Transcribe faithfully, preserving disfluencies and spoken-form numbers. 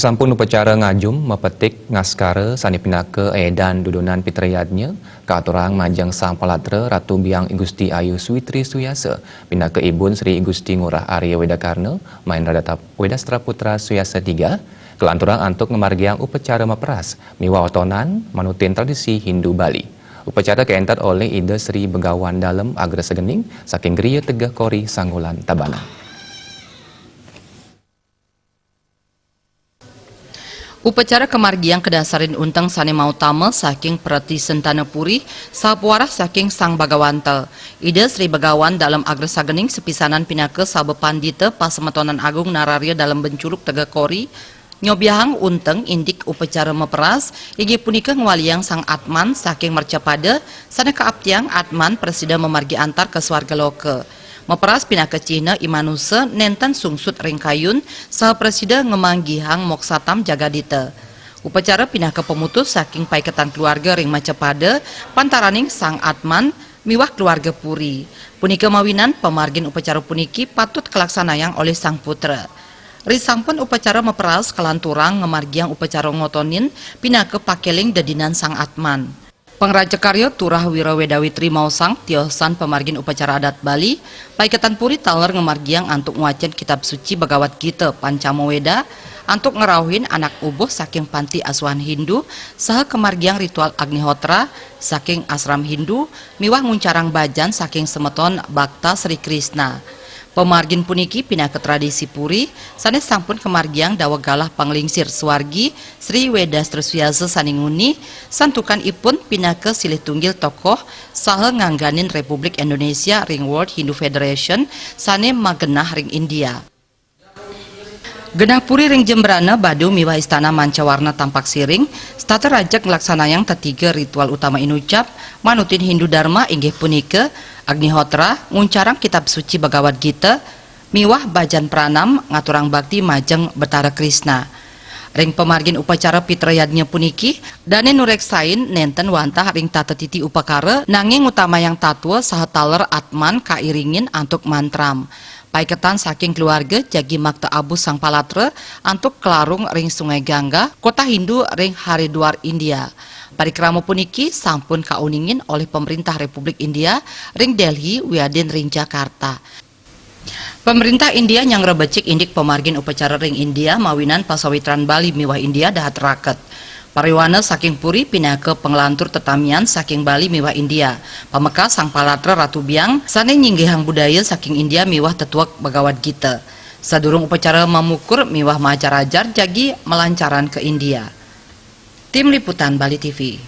Sampun upacara ngajum, mapetik, ngaskara, sané pinaka édan dudonan pitrayadnya, katurang majeng Sang Palatra Ratu Biang I Gusti Ayu Switri Suyasa, pinaka ibun Sri I Gusti Ngurah Arya Wedakarna, Mahendra Data Wedastra Putra Suyasa tiga, kalanturang antuk ngamargiang upacara maperas, miwah otonan, manutin tradisi Hindu Bali. Upacara kaénter olih Ida Sri Begawan Dalem Agra Sagening, saking Griya Tegeh Kori Sanggulan Tabanan. Upacara kamargiang kadasarin unteng sané mautama saking Pratisentana Puri, saha pawarah saking Sang Bagawanta. Ida Sri Begawan Dalem Agra Sagening sapisanan pinaka sabda pandita pasemetonan agung Nararya Dalem Benculuk Tegeh Kori, nyobiahang unteng indik upacara maperas, inggih punika ngwaliang Sang Atman saking mercapada, sané kaaptiang Atman prasida mamargi antar ka swarga loka. Maperas pinaka cihna i manusa nénten sungsut ring kayun, saha prasida ngamanggihang moksatam jagadhita. Upacara pinaka pamutus saking paiketan keluarga ring macapada, pantaraning Sang Atman miwah keluarga puri. Punika mawinan pamargin upacara puniki patut kalaksanayang olih sang putra. Risampun upacara maperas kalanturang ngamargiang upacara ngotonin pinaka pakéling dedinan Sang Atman. Pangraja karya Turah Wira Wedawitri maosang tiosan pamargin upacara adat Bali, paiketan puri taler ngamargiang antuk ngwacén Kitab Suci Bhagavad Gita Pancama Weda, antuk ngrauhin anak ubuh saking panti asuhan Hindu, saha kamargiang ritual Agnihotra saking asram Hindu, miwah nguncarang bhajan saking semeton bakta Sri Krishna. Pamargin puniki pinaka tradisi puri, sané sampun kamargiang daweg galah panglingsir swargi Sri Wedastra Suyasa sané nguni, santukan ipun pinaka silih tunggil tokoh saha ngangganin Republik Indonesia ring World Hindu Federation sané magenah ring India. Genah puri ring Jembrana, Badu miwah Istana Mancawarna Tampak Siring, setata rajeg nglaksanayang tetiga ritual utama inucap, manutin Hindu Dharma inggih punika, Agnihotra, nguncarang Kitab Suci Bhagavad Gita, miwah bhajan pranam ngaturang bakti majeng Betara Krishna. Ring pamargin upacara pitrayadnya puniki, dané nureksain nénten wantah ring tata titi upakara, nanging ngutamayang tatwa saha taler Atman kairingin antuk mantram. Paiketan saking keluarga jagi makta abuh Sang Palatra antuk klarung ring Sungai Gangga, kota Hindu ring Haridwar, India. Parikrama puniki sampun kauningin olih Pemerintah Republik India ring Delhi wiadin ring Jakarta. Pemerintah India nyanggra becik indik pamargin upacara ring India mawinan pasawitran Bali miwah India dahat raket. Pariwana saking puri pinaka panglantur tetamian saking Bali miwah India. Pamekas Sang Palatra Ratu Biang sané nyinggihang budaya saking India miwah tetuek Bhagavad Gita. Sadurung upacara mamukur miwah maajarajar jagi malancaran ka India. Tim Liputan Bali T V.